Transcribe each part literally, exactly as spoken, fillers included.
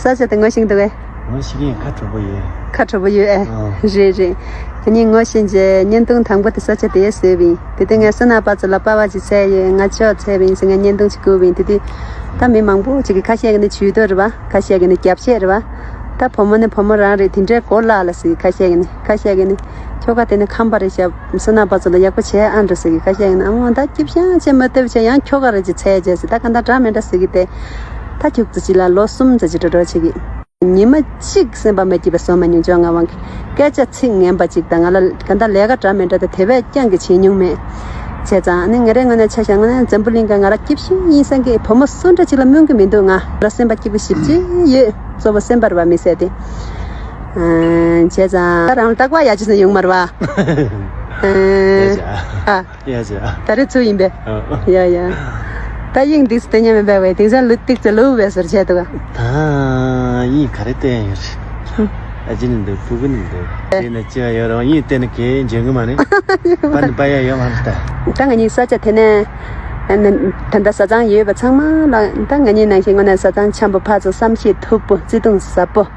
ས་ཆ་དེ་ངོ་ཤེས་འདུག་གས། ངོ་ཤེས་ཀྱི་ཡིན། ཁ་གྲོགས་པོ་ཡོད། ཁ་གྲོགས་པོ་ཡོད་ཨེ། ཨ། རེད་རེད། དེ་ནས་ངོ་ཤེས་རྗེས་བརྙན་ཐུང་དང་པོ་དེ་ས་ཆ་དེ་བཟོས་པ་ཡིན། དེ་དུས་ངས་བསོད་ནམས་པ་ཚོ་ལ་པ་ཕ་ཅིག་འཚོལ་ཡོད། ང་ཆོ་འཚོལ་བ་ཡིན་ཟེར་ངས་བརྙན་ཐུང་ཅིག་བསྐུར་བ་ཡིན། དེ་དུས་ད་མི་མང་པོ་ཅིག་གིས་ཁ་ཤས་ཀྱིས་ནི་ཇུས་གཏོགས་རེད་པ། ཁ་ཤས་ཀྱིས་ནི་རྒྱབ་བཤད་རེད་པ། ད་བུ་མོ་ནི་བུ་མོ་རང་རེད། དེ་འདྲའི་མགོ་བརླག་ལ་ཟེར་གྱི་ཁ་ཤས་ཀྱིས་ནི། ཁ་ཤས་ཀྱིས་ནི་ཁྱོ་ག་དེ་ནི་ཁམས་པ་རེད་ཤག་བསོད་ནམས་པ་ཚོ་ལ་ཡག་པོ་བྱས་ཨ་འགྲོ་ཟེར་གྱི། ཁ་ཤས་ཀྱིས་ནི་ཨ་མ་ད་སྐྱིད་ཤང་བྱས་མ་ཐུབ་བྱས་ཡང་ཁྱོ་ག་རེད་ཅེས་འཚོལ་བྱས་ཟེར། ད་ག་འདྲ་འདྲ་མི་འདྲ་ཟེར་གྱི། དེ་ད་ཁྱུག་ཙམ་ཅིག་ལ་ལོ་གསུམ་ཙམ་ཅིག་འགྲོ་འགྲོ་བྱེད་ཀྱི། ཉི་མ་གཅིག་སེམས་པ་མ་སྐྱིད་པ་བཟོ་མ་མྱོང་། བཅོ་ལྔ་དབང་གིས་སྐད་ཆ་ཚིག་ངན་པ་ཅིག་དང་། ང་ལ་ག་འདྲ་ལས་ཀ་འདྲ་མི་འདྲ་དེ་དེ་བས་རྐྱང་གི་བྱེད་མྱོང་མེད། བྱས་ཙང་ཨ་ནི་ང་རའི་ངོས་ནས་ཆ་བཞག་ན་འཛམ་བུ་གླིང་ག་ང་རང་སྐྱིད་ཤིང་ཡིན་བསམ་གི། བུ་མོ་སུ་འདྲ་ཅིག་ལ་སྨོན་གི་མི་འདུག་ང་རང་སེམས་པ་སྐྱིད་པོ་ཞེ་པོ་ཅིག་ཡོད། གཙོ་བོ་སེམས་པ་རེད་པ་མི་ཟེར་དེ། ཨ། བྱས་ཙང་ད་རང་ལ་རྟག་པར་ཡག་ཅིག་ཟེར་ཡོང་མ་རེད་པ། ཨ། ཡ་ཅག་ཨ། ཡ་ཅག་ད་རེས་ཚུར་ཡིན་པས། ཨ། ཡ་ཡ། ད་དབྱིངས་འདི་ཚོ་དེ་ཉམས་མེད་པ་བས་དེང་སང་ལུས་ཏིག་ཙེ་ལུས་བས་ཟེར་བྱས་འདུག་ག་ད་དབྱིངས་ག་རེ་བསྟན་ཡོད་རེད། ཨ་ཅེ་ནི་འདུག་ཕྲུ་གུ་ནི་འདུག་དེ་ནས་ཅི་ཡང་ཡོད་རུང་དབྱིངས་བསྟན་ནས་གས་འཇོན་གི་མ་རེད། པ་ནི་པ་ཡ་ཡོད་མ་རེད་ད། ད་ང་གཉིས་ས་ཆ་དེ་ནས་ད་ལྟ་བཟའ་ཚང་ཡོད་པ་ཚང་མ་ལ། ད་ང་གཉིས་ནང་བཞིན་དངོས་གནས་བཟའ་ཚང་འཆམ་པོ་ཕར་ཚུར་བསམ་ཤེས་ཐུབ་པོ་བརྩེ་དུང་ཟབ་པོ།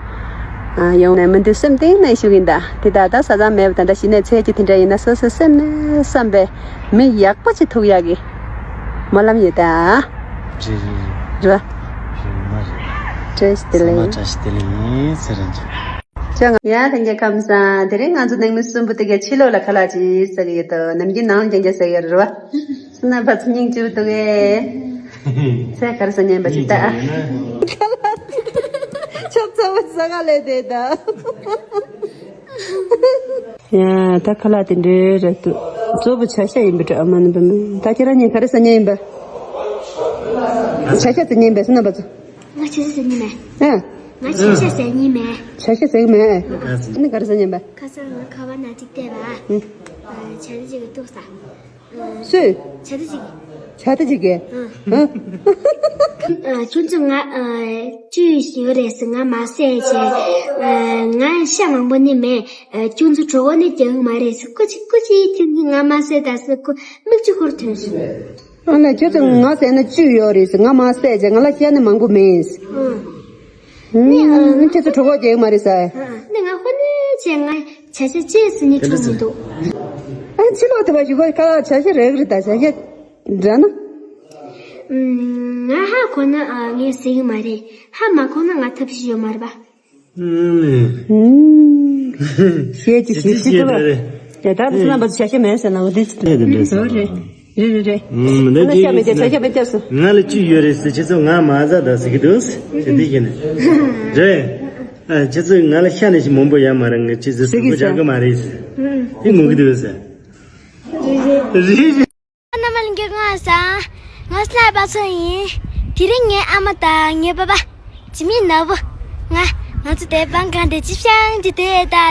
ཨ། ཡོང་ནས་མི་འདུག་སེམས་གཏིང་ནས་ཞུ་གི་ཡིན་ད། དེ་ད་ད་བཟའ་ཚང་མེད་པ་ད་ལྟ་གཞི་ནས་འཚོལ་རྒྱུ་དེ་འདྲ་ཡིན་ན་སོ་སོའི་སེམས་ནས་བསམ་པའི་མི་ཡག་པོ་ཅིག་ཐུག་ཡག་གི་སྨོན་ལམ་ཡོད་ད། རེད་རེད་རེད། རེད་པ། རེད་མ་རེད། བཀྲ་ཤིས་བདེ་ལེགས། ཚང་མ་བཀྲ་ཤིས་བདེ་ལེགས་ཡིན་ཟེར་རན་ཅིག་ཅང་ཡ་ལྷན་རྒྱས་ཁམས་བཟང་། དེ་རིང་ང་ཚོ་ནང་མི་གསུམ་པོ་དེ་གའི་ཕྱི་ལོགས་ལ་ཁ་ལག་ཅིག་ཟ་གི་ཡོད་དོ། ནམ་རྒྱུན་ནང་ལ་རྒྱན་རྒྱ་ཟ་གི་ཡོད་རེད་པ། སུ་ན་བ་ཚོ་སྙིང་རྗེ་པོ་འདུག་གས། ཚེ་ག་རེ་ཟ་སྙམ་པ་ཅིག་ལྟ། ཆབ་ཚ་བོ་ཟ་ག་ལས་དེ་ད། ཡ་ད་ཁ་ལག་དེ་འདྲའི་རེད་འདུག་གཙོ་བོ་བྱ་ཤ་ཡིན་པ་འདྲ། ཨ་མ་ནི་པ་མ། ད་ཁྱེད་རང་གཉིས་ག་རེ་ཟ་སྙམ་ཡིན་པ། བྱ་ཤ་ཟ་སྙམ་པས་སུ་ན་བ་ཚོ། ང་བྱ་ཤ་ཟ་སྙམ་མེད། ཨ། ང་བྱ་ཤ་ཟ་སྙམ་མེད། བྱ་ཤ་ཟ་གི་མེད། ཨ་ནི་ག་རེ་ཟ་སྙམ་པ། ཁ་སང་ང་ཁ་བ་ན་གཅིག་བལྟས་པ། ཨ། བྱ་ཤ་ཅིག་གི་ཏོག་ཙམ། སུས། བྱ་དེ་ཅིག་བྱ་དེ་ཅིག་གིས། ཨ། ཨ། ཁྱོད་ཚོ་ང་ཨ་བཅུ་ཡོད་རེད་ཟེར་ང་མ་བསད་བྱས། ཨ། ང་ཤ་མང་པོ་ནི་མེད། ཨ། ཁྱོད་ཚོ་གྲོད་ཁོག་ནི་རྒྱག་གི་མ་རེད་ཟེར། སྐུ་མཁྱེན་སྐུ་མཁྱེན། ཁྱོད་ཀྱིས་ང་མ་བསད་ད་ཟེར་ཁོ་མིག་ཆུ་ཤོར་ཐོན་སོང་། ཨ་ནི་ཁྱོད་ཚོ་ང་བསད་ན་བཅུ་ཡོད་རེད་ཟེར། ང་མ་བསད་བྱས་ང་ལ་ཤ་ནི་མང་པོ་མེད། ཨ། ནི་ཨ། ཁྱེད་ཚོ་གྲོད་ཁོག་རྒྱག་གི་མ་རེད་ཟེར། ཨ། ནི་ང་ཧོ་ནི་བྱས་ང་བྱ་ཤ་ཅིག་ཟ་སྙམ་བྱུང་མི་འདུག་ཨ། ཕྱི་ལོགས་དེ་བ་ཞུ་གོ། ཁ་ལག་བྱ་ཤ་རག་གི་རེད་ད། བྱ་ཤ་འདྲ་ན། ཨུམ། ང་ཧ་གོ་ན་ཨ་ངས་ཟ་གི་མ་རེད། ཧ་མ་གོ་ན་ང་ཐབས་ཤེས་ཡོད་མ་རེད་པ། ཨུམ། ཤེས་ཀྱི་ཤེས་ཀྱི་འདུག་པ། ཡ་ད་དེ་སུ་ན་བ་ཚོ་བྱ་ཤ་མེད་ཟེར་ན་འོ་དེ་ཅི་འདྲ་རེད། རེད་རེད་རེད། ཨུམ། ང་ལ་ཅི་ཡོད་རེད་ཟེར། ང་ལ་ཅི་ཡོད་རེད་ཟེར། ཁྱེད་ཚོ་ང་མ་ཟ་ད་ཟེར་གི་འདུག་ཟེར། དེ་འདི་བྱས་ནས། རེད། ཨ། ཁྱེད་ཚོས་ང་ལ་ཤ་ནི་ཞིག་མང་པོ་ཡོད་མ་རེད། ང་ཁྱེད་ཚོས་ཟ་གི་ཟ་གི་མ་རེད་ཟེར། དེ་ངུ་གི་འདུག་ཟེར། རེད་རེད། རྣམ་པ་ལྷན་རྒྱས་སྐུ་ཁམས་བཟང་། ང་བསོད་ནམས་པ་ཚོ་ཡིན། དེ་རིང་ངའི་ཨ་མ་དང་ངའི་པ་པ། འཇིགས་མེད་ནོར་བུ། ང་ང་ཚོ་དེ་བང་གང་དེ་ཅི་བཤང་གི་དེ་ད་དེ།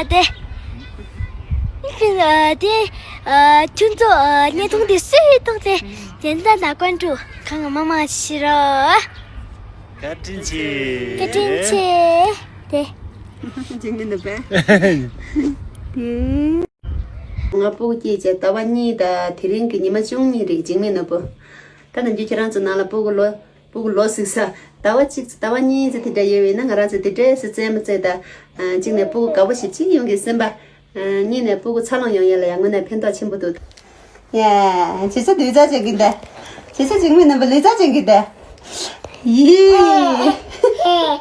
དེ་ཁྱོད་ཚོ་བརྙན་ཐུང་དེ་སུས་ཐུག་དེ་དེ་འདྲ་ན་ཀོན་ཀྲུ་གང་མང་མང་ཞིག་ཤེས་རོགས། བཀའ་དྲིན་ཆེ། བཀའ་དྲིན་ཆེ། དེ། འཇིགས་མེད་ནོར་བུ། དེ། ང་སྤུ་གུ་སྐྱེས་བྱས་ཟླ་བ་གཉིས་དང་དེ་རིང་གི་ཉི་མ་བཅུ་གཉིས་རེད། འཇིགས་མེད་ནོར་བུ། ད་ནམ་རྒྱུན་ཁྱེད་རང་ཚོ་ནང་ལ་སྤུ་གུ་ལོ་སྤུ་གུ་ལོ་ཟིག་ས་ཟླ་བ་གཅིག་ཟླ་བ་གཉིས་ཙམ་དེ་འདྲ་ཡོད་པ་ཡིན་ན་ང་རང་ཚོ་དེ་འདྲས་སེ་བཙལ་མ་བཙལ་ད། གཅིག་ནས་སྤུ་གུ་དགའ་པོ་ཞེ་པོ་ཅིག་ཡོང་གི་སེམས་པ། གཉིས་ནས་སྤུ་གུ་འཚར་ལོངས་ཡོང་ཡ་ལ་ཡང་དངོས་གནས་ཕན་ཐོགས་ཆེན་པོ་འདུག་ཡ། བྱེད་ས་ལུས་རྩལ་བྱེད་ཀྱི་འདུག་བྱེད་ས་འཇིགས་མེད་ནོར་བུ་ལུས་རྩལ་བྱེད་ཀྱི་འདུག་ཡི།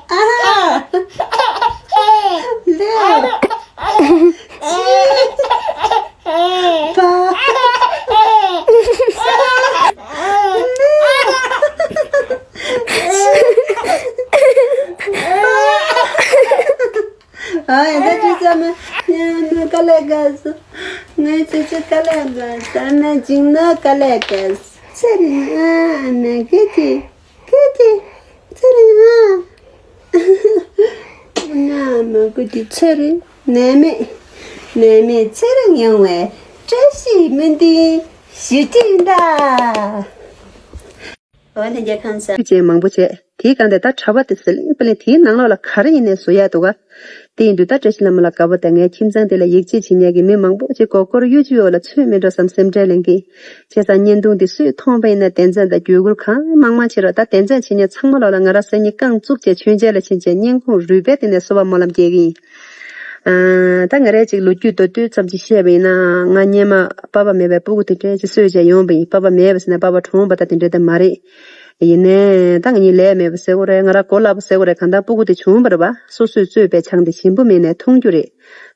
ཨ་ཧ། ལེ། པ། ཨ་ཡ་ད་ཅི་ཙམ་ཡ་ནི་དཀའ་ལས་ཁག་སོང་། ངའི་ཅི་ཅི་དཀའ་ལས་ཁག་སོང་། ཨ་མ་འཇིགས་ནོར་དཀའ་ལས་ཁག་སོང་། ཚེ་རིང་ཨ་མ་སྐད་ཅིག་སྐད་ཅིག་ཚེ་རིང་ཨ། ཨ་མ་སྐད་ཅིག་ཚེ་རིང་། ནད་མེད་ནད་མེད་ཚེ་རིང་ཡོང་བའི་བཀྲ་ཤིས་སྨོན་འདུན་ཞུ་གི་ཡིན་ད། འོ་ལྷན་རྒྱས་ཁམས་བཟང་། ཅན་མང་པོ་བྱས། དེའི་སྒང་དེ་ད་གྲྭ་པ་དེ་ཟི་ལིང་པི་ལིང་དེའི་ནང་ལོགས་ལ་ག་རེ་ཡིན་ནའི་བཟོ་ཡག་འདུག་ག། དེ་ཡིན་དུས་ད་བཀྲ་ཤིས་ལྷ་མོ་ལ་དགའ་པོ་དང་ངའི་ཁྱིམ་ཚང་དེ་ལ་ཡིད་ཆེས་བྱེད་མཁན་གྱི་མི་མང་པོ་ཅིག་མགོ་སྐོར་གཡོ་ཅུའི་འོག་ལ་ཚུད་མེད་འགྲོ་བསམ་སེམས་ཁྲལ་ལེན་གི། བྱས་ཙང་བརྙན་ཐུང་དེ་སུས་མཐོང་པ་ཡིན་ན་དད་འཛིན་དང་བརྒྱུད་སྐུར་གང་མང་མང་བྱེད་རོགས། ད་དད་འཛིན་བྱེད་མཁན་ཚང་མ་ལོགས་ལ་ང་རང་སང་ཉིན་རྐང་བཙུགས་བྱས་མཆོད་མཇལ་ལ་ཕྱིན་བྱས་སྙིང་ཁུང་རུས་སྦལ་དེ་ནས་གསོལ་བ་སྨོན་ལམ་རྒྱག་གི་ཡིན། ཨ། ད་ང་རའི་ཅིག་ལོ་རྒྱུས་མདོར་བསྡུས་ཙམ་ཅིག་བཤད་པ་ཡིན་ན། ང་སྔོན་མ་པ་ཕ་མེད་པའི་སྤུ་གུ་དེ་འདྲས་ཅིག་གསོས་བྱས་ཡོང་པ་ཡིན། པ་ཕ་མེད་པ་ཟེར་ན་པ་ཕ་གྲོངས་པ་ད་དེ་འདྲས་དེ་མ་རེད། ཡིན་ནའི་ད་ང་གཉིས་ལས་མེད་པ་ཟེར་དགོས་རེད། ང་རང་གོ་ལག་པ་ཟེར་དགོས་རེད། གང་ལྟར་སྤུ་གུ་དེ་བྱུང་བ་རེད་པ། སོ་སོས་གཙོས་པའི་ཆང་དེ་ཞིམ་པོ་མེད་ནས་འཐུང་རྒྱུ་རེད།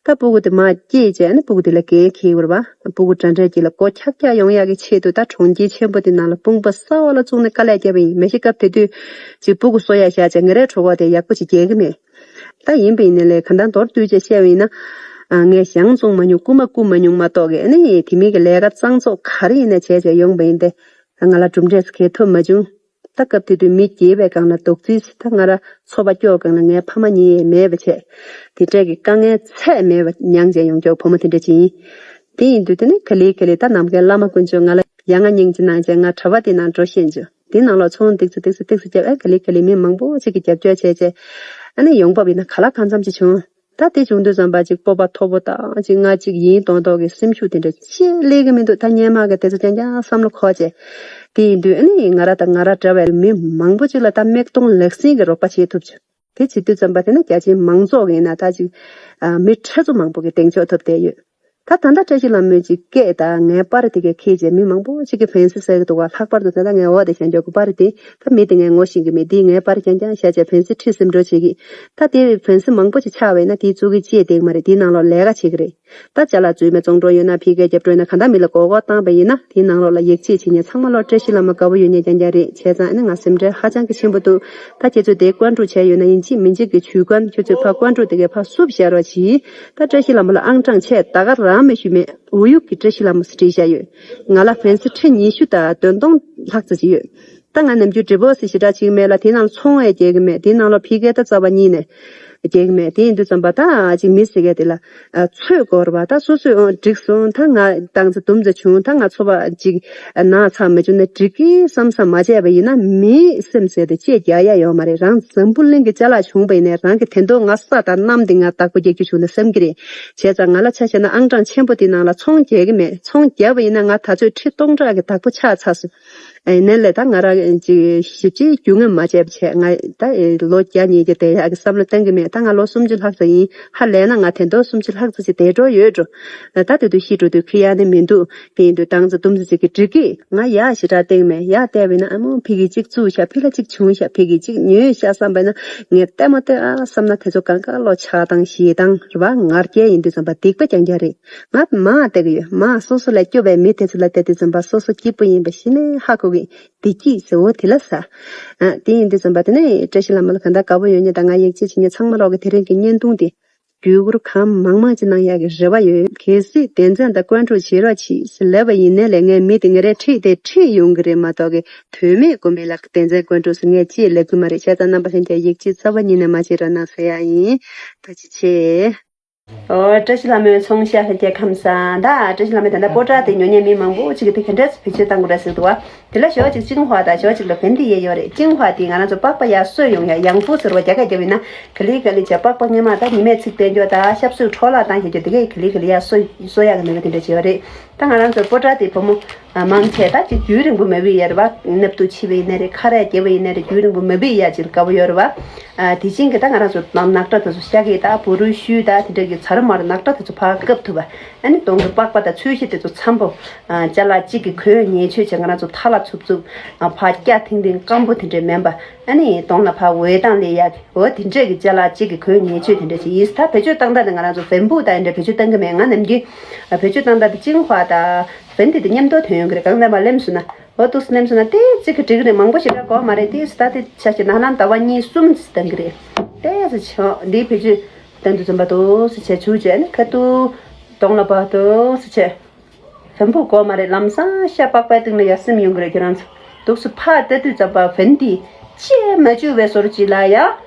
ད་སྤུ་གུ་དེ་མར་སྐྱེས་བྱས་ནས་སྤུ་གུ་དེ་ལ་འགན་འཁྱེར་བ་རེད་པ། སྤུ་གུ་འདྲ་འདྲས་ཅིག་ལ་མགོ་འཁྱག་འཁྱག་ཡོང་ཡག་གི་ཆེད་དུ་ད་གྲོང་ཁྱེར་ཆེན་པོ་དེ་ནང་ལ་དཔུང་པ་ས་འོག་ལ་བཙུགས་ནས་དཀའ་ལས་བརྒྱབ་པ་ཡིན། མ་གཞི་སྐབས་དེ་དུས་ཅིག་སྤུ་གུ་གསོ་ཡག་བཞག་བྱས་ང་རའི་གྲོད་ཁོག་དེ་ཡག་པོ་ཅིག་རྒྱག་གི་མེད། ད་ཡིན་པ་ཡིན་ནའི་ལས་གང་ལྟར་མདོར་བསྡུས་བྱས་བཤད་པ་ཡིན་ན། ཨ། ངས་གཞང་བཙོང་མ་མྱོང་། རྐུ་མ་རྐུ་མ་མྱོང་མ་གཏོགས་ཀྱི། ཨ་ནི་དེ་མིན་གྱི་ལས་ཀ་གཙང་བཙོག་ག་རེ་ཡིན་ན་བྱས་བྱས་ཡོང་པ་ཡིན་ཏེ། ང་ལ་གྲུབ་འབྲས་གང་ཐོབ་མ་བྱུང་། ད་སྐབས་དེ་དུས་མི་རྒས་པའི་སྒང་ལ་རྡོག་རྫིས། ད་ང་ར་འཚོ་བ་སྐྱོབ་སྒང་ལ་ངའི་ཕ་མ་གཉིས་མེད་པ་བྱས། དེ་འདྲས་ཀྱི་དཀའ་ངལ་ཚད་མེད་པ་མྱངས་བྱས་ཡོང་ཀྱོག་བུ་མོ་དེ་འདྲས་ཅིག་ཡིན། དེ་ཡིན་དུས་དེ་ནི་ག་ལེ་ག་ལེ་ད་ནམ་མཁའི་བླ་མ་དཀོན་མཆོག་ང་ལ་ཡ་ང་སྙིང་རྗེ་གནང་བྱས་ང་གྲྭ་པ་དེ་ནང་འགྲོ་ཤེས་བྱུང་། དེ་ནང་ལོགས་ཚོང་ཏིག་ཙི་ཏིག་ཙི་ཏིག་ཙི་བརྒྱབ། ཨེ་ག་ལེ་ག་ལེ་མི་མང་པོ་ཅིག་གིས་རྒྱབ་སྐྱོར་བྱས་བྱས། ཨ་ནི་ཡོང་འབབ་ཡིན་ན་ག་ལ་གང་འཚམ་ཅིག་བྱུང་། ད་དེ་བྱུང་དུས་ཙམ་པ་ཅིག་སྤོབས་པ་མཐོ་པོ་དང་ཅིག་ང་ཅིག་ཡིན་མདོག་མདོག་གི་སེམས་ཤུགས་དེ་འདྲ་ཅིག་སླེབས་ཀྱི་མི་འདུག་ད་སྔོན་མ་གི་དེ་ཚོ་རྐྱང་རྐྱང་བསམ་བློ་འཁོར་བྱས། དེ་ཡིན་དུས་ཨ་ནི་ང་ར་དང་ང་ར་འདྲ་བའི་མི་མང་པོ་ཅིག་ལ་ད་མིག་མཐོང་ལག་ཟིན་གྱི་རོགས་པ་བྱེད་ཐུབ་བྱུང་། དེ་བྱེད་དུས་ཙམ་པ་དེ་ན་རྒྱ་ཆེའི་མང་ཚོགས་ཀྱི་ཡིན་ན་ད་ཅིག་ཨ། མི་ཁྲི་ཚོ་མང་པོ་གི་གདེང་འཇོག་ཐོབ་བསྡད་ཡོད། ད་ད་ལྟ་བཀྲ་ཤིས་ལྷ་མོའི་ཅིག་སྐད་དང་ངའི་པར་དེ་གས་ཁྱེར་བྱས་མི་མང་པོ་ཅིག་གིས་ཕན་སི་ཟེར་གི་འདུག་ག། ལྷག་པར་དུ་ད་ལྟ་ངའི་འོག་དེ་བཞག་འཇོག་གི་པར་དེ། ད་མི་དེ་ངས་ངོ་ཤེས་ཀྱི་མེད། དེས་ངའི་པར་རྐྱང་རྐྱང་བཞག་བྱས་ཕན་སི་ཁྲིད་སེམས་སྤྲོ་བྱེད་ཀྱི། ད་དེ་ཕན་སི་མང་པོ་ཅིག་ཆགས་པ་ཡིན་ན་དེའི་གཙོ་གི་ཅི་ཡང་བསྡད་ཀྱི་མ་རེད། དེའི་ནང་ལོགས་ལས་ཀ་བྱེད་ཀྱི་རེད། ད་ཅ་ལག་འཛུལ་མེད་བཙོང་འགྲོ་ཡོད་ན་ཕ་གིར་རྒྱབ་འགྲོ་ཡོད་ན་གང་ལྟར་མི་ལ་མགོ་སྐོར་བཏང་པ་ཡིན་ན་དེའི་ནང་ལོགས་ལ་ཡིད་ཆེས་བྱེད་མཁན་ཚང་མ་ལོག་བཀྲ་ཤིས་ལྷ་མོ་དགའ་པོ་ཡོད་མཁན་རྐྱང་རྐྱང་རེད། བྱས་ཙང་ཨ་ནི་ང་སེམས་ཁྲལ་ཧ་ཅང་གི་ཆེན་པོ་འདུག་ད་ཁྱེད་ཚོས་དེ་བཀོད་སྒྲིག་བྱས་ཡོད་ན་ཡིན་གཅིག་མིན་གཅིག་གི་ཇུས་འགོད། ཁྱོད་ཚོས་ཕར་བཀོད་སྒྲིག་དེ་གས་ཕར་བསུབ་བཞག་རོགས་གྱིས། ད་བཀྲ་ཤིས་ལྷ་མོ་ལ་ཨང་གྲངས་བྱས་ད་ག་རང་མི་ཞུ་མེད། འོ་ཡུག་གི་བཀྲ་ཤིས་ལྷ་མོ་ཟེར་བྲིས་བཞག་ཡོད། ང་ལ་ཕན་སི་ཁྲི་ཉི་ཤུ་དང་བདུན་སྟོང་ལྷག་ཙམ་ཅིག་ཡོད། ད་ང་ནམ་རྒྱུན་ཌི་བོ་སི་ཞེ་དྲག་བྱེད་ཀྱི་མེད་ལ། དེའི་ནང་ལ་ཚོང་ཡང་རྒྱག་གི་མེད། དེའི་ནང་ལ་ཕ་གིར་ད་རྩ་བ་ཉིད་ནས་རྒྱག་གི་མེད། དེ་ཡིན་དུས་ཙམ་པ་ད་ཅིག་མི་ཟེར་མཁན་དེ་ལ་ཨ། ཚོད་དགོས་རེད་པ། ད་སོ་སོས་ཨང་འགྲིག་སོང་། ད་ང་ཏང་ཙི་དུམ་ཙི་བྱུང་། ད་ང་འཚོ་བ་ཅིག་ནང་ཚང་མ་བྱུང་ན་འགྲིག་གི་བསམ་བསམ་མ་བྱས་པ་ཡིན་ན་མིའི་སེམས་ཟེར་དེ་གཅེས་རྒྱག་ཡ་ཡོད་མ་རེད། རང་འཛམ་བུ་གླིང་གི་ཅ་ལག་བྱུང་པ་ཡིན་ནའི་རང་གི་དོན་དག་ང་ས་དང་གནམ་དེ་ང་བདག་པོ་རྒྱག་རྒྱུ་བྱུང་ན་བསམ་གྱི་རེད། བྱས་ཙང་ང་ལ་ཆ་བཞག་ན་ཨང་གྲངས་ཆེན་པོ་དེ་ནང་ལ་ཚོང་རྒྱག་གི་མེད། ཚོང་རྒྱབ་པ་ཡིན་ན་ང་ད་ཚོད་ཁྲི་སྟོང་ཕྲག་གི་བདག་པོ་ཆགས་ཚར་སོང་། ཨ་ནི་ལས་ད་ང་རང་ཅིག་ཞིབ་ཅིག་རྒྱུས་མངའ་མ་བྱས་པ་བྱས། ང་ད་ལོ་བརྒྱ་ཉིས་བརྒྱ་བསྡད་ཡག་གི་བསམ་བློ་གཏོང་གི་མེད། ད་ང་ལོ་སུམ་ཅུ་ལྷག་ཙམ་ཡིན། ཧ་ལས་ན་ང་དེ་འདྲ་སུམ་ཅུ་ལྷག་ཙམ་ཅིག་བསྡད་འགྲོ་ཡོད་འགྲོ། ད་དེ་དུས་ཤི་འགྲོ་དུས་ཁེ་ཡག་ནི་མི་འདུག་དེ་ཡིན་དུས་ཏང་ཙི་དུམ་ཙི་ཅིག་གིས་འགྲིག་གི། ང་ཡག་ཞེ་དྲག་སྟེང་མེད། ཡག་བལྟས་པ་ཡིན་ན་ཨ་མོ་ཕ་གིར་གཅིག་བཙུགས་ཤག་ཕ་ལ་གཅིག་བྱུང་ཤག་ཕ་གིར་གཅིག་ཉོས་ཤག་བསམ་པ་ཡིན་ན་ངས་ལྟད་མོ་ལྟོས་ཨ་བསམ་ན་དེ་ཚོ་གང་ག་ལོ་ཆགས་སྡང་ཞེ་སྡང་རེད་པ། ང་རྒྱལ་ཡིན་དུས་ཙམ་པ་སྡིག་པ་རྐྱང་རྐྱང་རེད། ང་མར་བལྟ་གི་ཡོད། མར་སོ་སོ་ལས་སྐྱོ་བའི་མི་དེ་ཚོ་ལ་བལྟ་དུས་ཙམ་པ་སོ་སོ་སྐྱིད་པོ་ཡིན་པ་གཞི་ནས་ཧ་གོ་གི། བདེ་སྐྱིད་ཟེར་བོ་དེ་ལ་ཟ། ཨ། དེ་ཡིན་དུས་ཙམ་པ་དེ་ནས་བཀྲ་ཤིས་ལྷ་མོ་ལ་གང་ལྟར་དགའ་པོ་ཡོད་མཁན་དང་ང་ཡིད་ཆེས་བྱེད་མཁན་ཚང་མ་ལོག་གི་དེ་རིང་གི་བརྙན་ཐུང་དེ་བརྒྱུད་སྐུར་གང་མང་མང་ཅིག་གནང་ཡག་གི་རེ་བ་ཡོད། གལ་སྲིད་དད་འཛིན་དང་བཀོད་སྒྲིག་བྱེད་རོགས་གྱིས་ཟེར་ལབ་པ་ཡིན་ནའི་ལས་ངས་མི་དེ་ང་རས་ཁྲིད་དེ་ཁྲིད་ཡོང་གི་རེད་མ་གཏོགས་གི་དོན་མེད་དགོན་པའི་ལ་དད་འཛིན་བཀོད་སྒྲིག་ཟེར་ངས་ཅི་ལབ་གི་མ་རེད། བྱས་ཙང་རྣམ་པ་ལྷན་རྒྱས་ཡིད་ཆེས་རྩ་བ་ཉིད་ནས་མ་བྱེད་རོགས་གནང་ཟེར་ཡག་ཡིན། ཐུགས་རྗེ་ཆེ། ཨོ། བཀྲ་ཤིས་ལྷ་མོའི་ཚོང་ཤག་ལྷན་རྒྱས་ཁམས་བཟང་། ད་བཀྲ་ཤིས་ལྷ་མོའི་ད་ལྟ་སྤོ་ཊ་དེ་ཉོ་མཁན་མི་མང་པོ་ཅིག་གིས་དེ་ག་འདྲས་བེད་སྤྱོད་བཏང་དགོས་རེད་ཟེར་འདུག་བ། དེ་ལ་ཞོགས་ཅིག་ཅིང་ཧྭ་དང་ཞོགས་ཅིག་ལ་བན་དེ་ཡས་ཡོད་རེད། ཅིང་ཧྭ་དེ་ང་རང་ཚོ་པགས་པ་ཡར་གསོ་ཡོང་ཡ་ཡང་ཧྥུ་ཟེར་བ་རྒྱ་སྐད་རྒྱབ་ཡིན་ན་ག་ལེ་ག་ལེ་བྱས་པགས་པ་སྔོན་མ་ད་ཉི་མས་ཚིག་བསྟན་རྒྱུ་དང་ཤབ་སུ་འཕྲོ་བརླག་བཏང་བྱེད་རྒྱུ་དེ་གས་ག་ལེ་ག་ལེ་ཡར་གསོ་གསོ་ཡག་གི་ནུས་པ་དེ་འདྲ་བྱས་ཡོད་རེད། ད་ང་རང་ཚོ་སྤོ་ཊ་དེ་བུ་མོ་མང་ཆེ་ད་ཅིག་རྒྱུན་རིང་པོ་མ་བུད་ཡ་རེད་བ། ནབ་ཏུ་འཆི་བ་ཡིན་ན་རེད། ཁ་རས་བརྒྱབ་པ་ཡིན་ན་རེད། རྒྱུན་རིང་པོ་མ་བུད་ཡ་ཅིག་དགའ་པོ་ཡོད་རེད་བ། ཨ། དེ་བཞིན་གྱི་ད་ང་རང་ཚོ་ནག་ཁྲག་དེ་ཚོ་ཤ་གི་ད་བུ་རུ་ཤུ་ད་དེ་འདྲ་གི་ཚ་རུ་མ་རུ་ནག་ཁྲག་དེ་ཚོ་ཕར་བཀབ་ཐུབ་པ། ཨ་ནི་གདོང་གི་པགས་པ་དང་ཚོས་གཞི་དེ་ཚོ་འཚམ་པོ། ཨ། ཅ་ལག་གཅིག་གི་གོས་ཉེས་ཆད་བྱས་ང་རང་ཚོ་ཐལ་ལ་འཚུབ་འཚུབ། ཨ། ཕར་སྐྱ་ཐིང་ཐིང་སྐམ་པོ་དེ་འདྲས་མིན་པ། ཨ་ནི་གདོང་ལ་ཕར་འོད་མདངས་སླེབས་ཡ་དེ་འོ་དེ་འདྲས་ཀྱི་ཅ་ལག་གཅིག་གི་གོས་ཉེས་ཆད་དེ་འདྲས་ཅིག་ཡིན། ད་བེད་སྤྱོད་བཏང་སྟངས་དེ་ང་རང་ཚོ་ཝེན་པུ་དང་དེ་འདྲས་བེད་སྤྱོད་བཏང་གི་མེད། ང་ནམ་རྒྱུན་ཨ། བེད་སྤྱོད་བཏང་སྟངས་དེ་ཅིང་ཧྭ་དང་ཝེན་དེ་དེ་མཉམ་དུ་ཐོན་ཡོང་གི་རེད། གང་ལྟར་མར་ལེམ་སོང་ན། འོ་འདུག་སེ་ལེམ་སོང་ན་ཏོག་ཙམ་གྱིས་འགྲིག་གི་རེད། མང་པོ་ཞེ་དྲག་དགོས་མ་རེད། ཏོག་ཙམ་ད་དེ་ཆ་བཞག་ན་ཧ་ལམ་ཟླ་བ་གཉིས་གསུམ་ཙམ་བཏང་གི་རེད། ཏོག་ཙམ་བྱས་འདི་བེད་སྤྱོད་བཏང་དུས་ཙམ་པ་འདུག་སེ་བྱས་བྱུག་བྱས་ནས་ཁ་ཐུག་གདོང་ལ་བབས་འདུག་སེ་བྱས། ཝེན་པུ་དགོས་མ་རེད། ལམ་སང་ཤ་པགས་པའི་སྟེང་ལ་ཡར་སིམ་ཡོང་གི་རེད། ཁྱེད་རང་ཚོ་འདུག་སེ་ཕར་ལྟ་དུས་ཙམ་པ་ཝེན་དེ་ཅིག་མ་བཅུག་པའི་བཟོ་འདྲ་ཅིག་ལ་ཡ་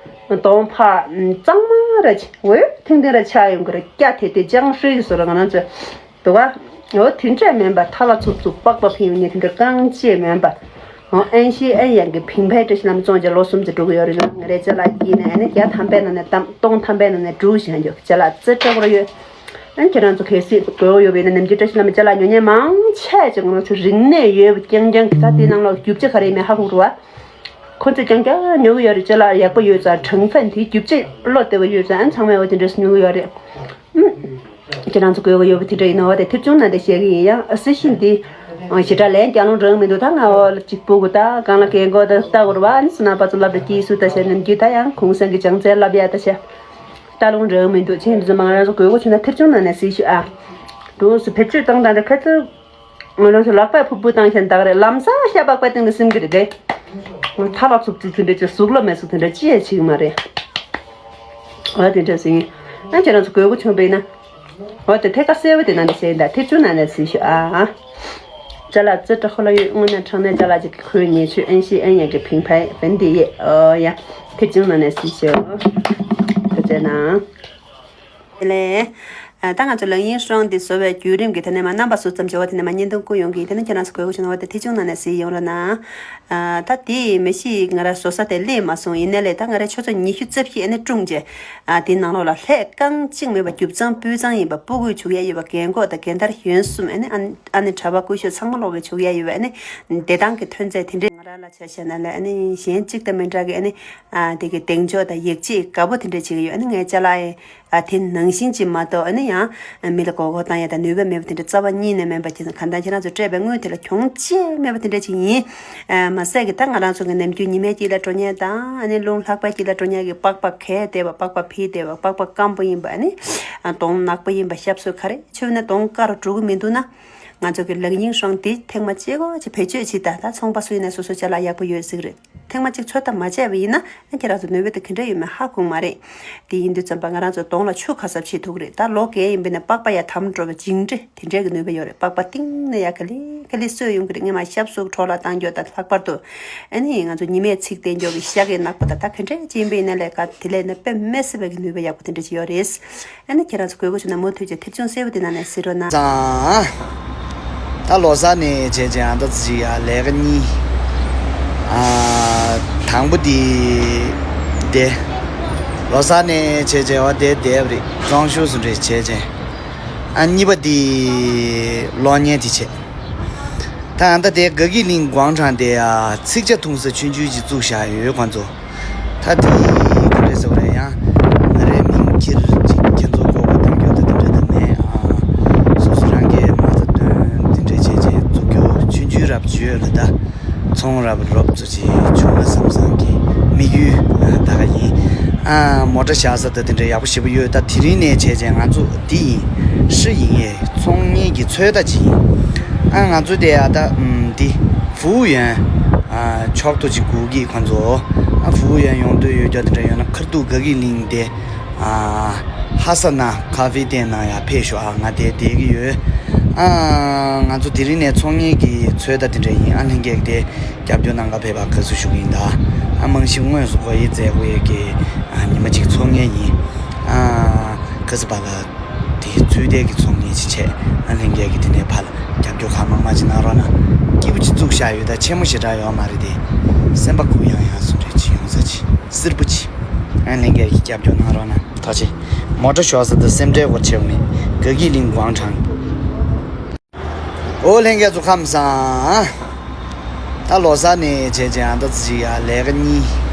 གདོང་ཕར་གཙང་མ་ར་ཅིག་འོད་ཐིང་ཐིང་ར་ཆགས་ཡོང་གི་རེད། སྐྱ་དེ་དེ་ལྗང་ཧྲིལ་གྱི་བཟོ་འདྲ་ང་རང་ཚོ། འདུག་ག་འོ་དེ་འདྲས་མིན་པ་ཐལ་ལ་འཚུབ་འཚུབ་པགས་པ་འཕེན་ཡོང་མཁན་དེ་འདྲ་རྐང་བཅད་མིན་པ། ཨན་ཤི་ཨན་ཡང་གི་ཕིང་ཕའི་བཀྲ་ཤིས་ལྷ་མོ་བཙོང་བྱས་ལོ་གསུམ་ཙམ་འགྲོ་གི་ཡོད་རེད་ལ། ང་རའི་ཅ་ལག་དཀྱིལ་ནས་ཨ་ནི་བརྒྱ་ཐམ་པའི་ནང་ནས་གཏམ་སྟོང་ཐམ་པའི་ནང་ནས་དྲུག་བཞག་རྒྱུ་ཅ་ལག་རྩེ་སྤྲོ་པོ་ཡོད། ཨན་ཁྱེད་རང་ཚོ་གལ་སྲིད་དགོས་པ་ཡོད་པ་ཡིན་ན་ནམ་རྒྱུན་བཀྲ་ཤིས་ལྷ་མོའི་ཅ་ལག་ཉོ་མཁན་མང་ཆེ་ཅིག་ང་ཚོ་རིག་གནས་ཡོད་པ་རྐྱང་རྐྱང་གི་ད་དེའི་ནང་ལོགས་རྒྱུ་ཆ་ག་རེ་ཡིན་མིན་ཧ་གོ་རུ་བ། ཁོ་ཚོས་རྐྱང་རྐྱང་ཉོ་གི་ཡོད་རེད། ཅ་ལག་ཡག་པོ་ཡོད་ཙང་ཁྲང་ཧྥན་དེའི་རྒྱུ་ཆ་བློ་བདེ་བ་ཡོད་ཙང་ཨན་ཚང་མས་འོ་དེ་འདྲས་ཉོ་གི་ཡོད་རེད། ཨུམ། ཁྱེད་རང་ཚོ་དགོས་པ་ཡོད་པ་དེ་འདྲ་ཡིན་ནོ་དེ་ཐེབས་ཆུང་ནང་དེ་བཤད་གི་ཡིན། ཡང་ཨ་སི་ཤིན་དེ་ཞེ་དྲག་ལན་རྒྱག་ལོང་རང་མི་འདུག་ད་ང་འོ་གཅིག་པུ་གུ་ད་གང་ལ་གན་གོ་ད་ལྟ་གོ་ར་བ་ཨ་ནི་སུ་ན་པ་ཚོ་ལབ་རེ་སྐྱིད་སུ་ད་བཤད་ནམ་རྒྱུན་ད་ཡང་གུང་སེང་གི་ཅང་ཙེ་ལབ་ཡ་ད་བཤད་ལྟ་ལོང་རང་མི་འདུག་ཆེན་འདི་ཚོ་མང་རང་ཚོ་དགོས་པ་བྱུང་ན་ཐེབས་ཆུང་ནང་ནས་གཟིགས་ཤོག་ཨ། འདུག་སུ་བེད་སྤྱོད་བཏང་དང་འདྲ་ཁ་ཚུར། ང་རང་ཚོ་ལག་པས་ཕུར་བུ་བཏང་བཞིན་བཏགས་རེད། ལམ་སང་ཤ་པགས་པའི་སྟེང་དུ་སིམ་གི་རེད་དེ། ཐ་ལ་ཚུབ་ཚུབ་དེ་འདྲ་ཅིག་གཟུགས་ལ་མེད་སུ་དེ་འདྲ་ཅི་ཡང་བྱེད་ཀྱི་མ་རེད། འོ་དེ་འདྲ་ཟིན། ཨ་ཁྱེད་རང་ཚོ་དགོས་མཁོ་བྱུང་བས་ན། འོ་དེ་ཐད་ཀར་གསལ་བོ་དེ་ནང་དུ་བཤད་ཡིན་ད་ཐེབས་ཆུང་ནང་ནས་གཟིགས་ཤོག་ཨ། ཅ་ལག་རྩེ་སྤྲོ་ཁོ་ལ་ཡོད་དངོས་གནས་དྲང་གནས་ཅ་ལག་ཅིག་གི་ཁོའི་ཉེ་ཆོས་ཨན་ཤི་ཨན་ཡང་གི་ཕིང་ཕའི་བན་དེ་ཡེ་ཨོ་ཡ། ཐེབས་ཆུང་ནང་ནས་གཟིགས་ཤོག་ཐུགས་རྗེ་གནང་། ལས། ད་ང་ཚོ་ལག་གཡེམ་ཧྲོང་འདི་བཟོ་བའི་བརྒྱུད་རིམ་གྱི་དེ་ནས་མ་རྣམ་པ་སུ་ཙམ་བྱེད་པ་དེ་ནས་མ་བརྙན་ཐུང་བསྐུར་ཡོང་གི་དེ་ནས་ཁྱེད་རང་ཚོ་དགོས་མཁོ་བྱུང་ན་འོ་དེ་ཐེ་ཆུང་ནང་ནས་གཟིགས་ཡོང་རོགས་གནང་། ད་དེ་མི་ཤི་ང་ར་བཟོ་ས་དེ་སླེབས་མ་སོང་ཡིན་ནའི་ལས་ད་ང་ར་ཆུ་ཚོད་ཉི་ཤུ་རྩ་བཞི་ཨ་ནི་སྲུང་བྱས། དེ་ནང་ལོགས་ལ་ལྷད་རྐང་གཅིག་མེད་པ་རྒྱུ་གཙང་སྤུས་གཙང་ཡིན་པ་སྤུ་གུས་བྱུག་ཡ་ཡོད་པ་རྒན་གོག་དང་རྒན་དར་གཞོན་གསུམ་ཨ་ནི་ཨ་ནི་གྲྭ་པ་སྐུ་ཞབས་ཚང་མ་ལོག་གིས་བྱུག་ཡ་ཡོད་པ་ཨ་ནི་བདེ་ཐང་གི་ཐོན་རྫས་དེ་འདྲས་ང་ར་ལ་ཆ་བཞག་ན་ལས་ཨ་ནི་གཞན་གཅིག་དང་མི་འདྲ་གི་ཨ་ནི་དེ་གི་གདེང་འཇོག་དང་ཡིད་ཆེས་དགའ་པོ་དེ་འདྲས་བྱེད་ཀྱི་ཡོད། ཨ་ནི་ངའི་ཅ་ལག་ཨ་དེ་ནང་བཞིན་གྱིས་མ་གཏོགས་ཨ་ནི་ཡང་མི་ལ་མགོ་སྐོར་བཏང་ཡ་དང་ནུས་པ་མེད་པ་དེ་འདྲ་རྩ་བ་ཉིད་ནས་མེད་པ་དེ་ཚོ་གང་ལྟར་ཁྱེད་རང་ཚོ་སྤྲད་པའི་དངུལ་དེ་ལ་གྱོང་ཅི་མེད་པ་དེ་འདྲ་ཅིག་ཡིན། མ་ཟད་ཀྱི་ད་ང་རང་ཚོ་གི་ནམ་རྒྱུན་ཉི་མའི་དཀྱིལ་ལ་འགྲོ་མཁན་དང་ཨ་ནི་རླུང་ལྷགས་པའི་དཀྱིལ་ལ་འགྲོ་མཁན་གྱི་པགས་པ་གས་བསྡད་པ་པགས་པ་ཕི་བསྡད་པ་པགས་པ་སྐམ་པོ་ཡིན་པ་ཨ་ནི་གདོང་ནག་པོ་ཡིན་པ་ཞབས་སུ་ག་རེ་མཆོད་ན་གདོང་དཀར་རུ་འགྲོ་གི་མི་འདུག་ན། ང་ཚོ་གི་ལག་གཡེམ་ཧྲོང་འདི་ཐེངས་མ་གཅིག་གོ་ཅིག་བེད་སྤྱོད་བྱེད་ད་ད་ཚོང་པ་སུ་ཡིན་ན་སོ་སོ་ཅ་ལག་ཡག་པོ་ཡོད་ཟིག་རེད། ཐེངས་མ་གཅིག་ཚོད་ལྟ་མ་བྱས་པ་ཡིན་ན་ཨ་ཁྱེད་རང་ཚོ་ནུས་པ་དེ་ག་འདྲ་ཡོད་མེད་ཧ་གོ་གི་མ་རེད། དེ་ཡིན་དུས་ཙམ་པ་ང་རང་ཚོ་གདོང་ལ་ཆུ་ག་ཚབ་བྱེད་ཐུབ་ཀྱི་རེད། ད་ལོ་རྒས་ཡིན་པས་ན་པགས་པ་ཡ་དམ་འགྲོ་བའི་འཇིང་འདྲེ་དེ་འདྲའི་གི་ནུས་པ་ཡོད་རེད། པགས་པ་གཏིང་ནས་ཡ་ག་ལེ་ག་ལེ་གསོས་ཡོང་གི་རེད། སྔོན་མ་ཞབས་སུ་གྲོགས་ལ་བཏང་རྒྱུ་དང་ལྷག་པར་དུ་ཨ་ནི་ང་ཚོ་ཉི་མས་ཚིག་བསྟན་རྒྱུ་གི་ཤ་གི་ནག་པོ་དང་ད་ག་འདྲའི་ཅིག་ཡིན་པས་ན་ལས་ཀ་དེ་ལས་ན་དཔེ་མི་སྲིད་པའི་གི་ནུས་པ་ཡག་པོ་དེ་འདྲ་ཅིག་ཡོད་རེད། ཨ་ནི་ཁྱེད་རང་ཚོ་དགོས་མཁོ་བྱུང་ན་མུ་མཐུད་ཀྱི་ཐེབས་ཆུང་གསལ་པོ་དེ་ནང་ནས་གཟིགས་རོགས་གནང་། ཙང་། ད་ལོ་གསར་ནས་བྱས་རྗེས་ཨ་ད་ཅི་ཡ་ལས་ཀ་གཉིས། ཨ། དང་པོ་དེ། དེ། ལོ་གསར་ནས་བྱས་རྗེས་འོ་དེ་བསྡད་པ་རེད། ཙོང་ཤུ་སུ་འདྲས་བྱས་རྗེས། ཨ་གཉིས་པ་དེ། གློག་བརྙན་དེ་བྱས། ད་ཨ་ད་དེ་ག་གི་གླིང་གུང་ཁྲན་དེ་ཡ་ཚིག་ཇ་འཐུང་ས་ཆུང་ཆུང་ཅིག་བཙུགས་བཞག་ཡོད་ཁོང་ཚོ། ད་དེ་ག་རེ་ཟེར་བ་རེད་ཡང་། ང་རའི་མིང་ཁྱེར་ཅིག་ཁྱེད་ཚོ་མགོ་སྐོར་གཏོང་རྒྱུ་དང་དེ་འདྲ་དེ་མེད་ཨ། སོ་སོ་རང་གིས་མ་རྩ་འདོན་དེ་འདྲ་བྱས་བྱས་བཙུགས་རྒྱུ་ཆུང་ཆུང་རབ་བྱོས་ལ་ད། ཚོང་རབ་རོབ་ཚོ་ཅིག་བྱུང་ན་བསམ་བསམ་གྱི་དམིགས་ཡུལ་ད་ག་ཡིན། ཨ་མོ་ཊ་བཞག་ས་ད་དེ་འདྲ་ཡག་པོ་ཞེ་པོ་ཡོད། ད་དེ་རིང་ནས་བྱས་བྱས་ང་ཚོ་འདི་ཡིན་ཧྲི་ཡིན་ཡེ་ཚོང་གཉེར་གྱི་ཚོད་ལྟ་ཅིག་ཡིན། ཨ་ང་ཚོ་དེ་ཡ་ད་འདི་ཧྥུའུ་ཡོན། ཨ་ཕྱོགས་གཏོགས་ཅིག་སྒུག་གི་ཁོང་ཚོ། ཨ་ཧྥུའུ་ཡོན་ཡོང་འདོད་ཡོད་རྒྱུ་དེ་འདྲ་ཡོད་ན་ཁར་ཐུག་ག་གི་གླིང་དེ། ཨ་ཧ་ས་ན་ཁ་ཧྥེ་ཏེ་ནང་ཡ་ཕེབས་ཤོག་ཨ་ང་དེ་བསྡད་ཀྱི་ཡོད། ཨ་ང་ཚོ་དེ་རིང་ནས་ཚོང་གཉེར་གྱི་ཚོད་ལྟ་དེ་འདྲ་ཡིན། ཨ་ལྷན་རྒྱས་དེ་རྒྱབ་སྐྱོར་གནང་ག་ཕེབས་པ་དགའ་བསུ་ཞུ་གི་ཡིན་ད། ཨ་རྨང་གཞི་དངོས་སུ་སྒོ་དབྱེ་མཛད་དགོས་ཡས་ཀྱི་ཨ་ཉི་མ་གཅིག་ཚོང་གཉེར་ཡིན། ཨ་དགའ་བསུ་བ་ལ། དེ་ཚུལ་ལྡན་གྱི་ཚོང་གཉེར་ཅིག་བྱས། ཨ་ལྷན་རྒྱས་ཀྱིས་དེ་ནས་ཕར་ལ་རྒྱབ་སྐྱོར་གང་མང་མང་ཅིག་གནང་རོགས་གནང་། སྐྱིད་པོ་ཅིག་བཙུགས་བཞག་ཡོད་ད་ཆེན་མོ་ཞེ་དྲག་ཡོད་མ་རེད་དེ། སེམས་པ་གུ་ཡངས་ཡངས་སུ་འདྲ་ཅིག་ཡོང་ས་ཅིག་སིར་པོ་ཅིག་ཨ་ལྷན་རྒྱས་ཀྱིས་རྒྱབ་སྐྱོར་གནང་རོགས་གནང་། ཐུགས་རྗེ་ཆེ། མོ་ཊ་ཞོགས་ས་དེ་སེམས་ཁྲལ་དགོས་ཆེ་བ་མེད། ག་གི་གླིང་གུང་ཁྲན། ཨོ་ལྷན་རྒྱས་ཚོ་ཁམས་བཟང་། ད་ལོ་གསར་ནས་བྱས་རྗེས་ཨ་ད་ཅི་ཡ་ལས་ཀ་གཉིས།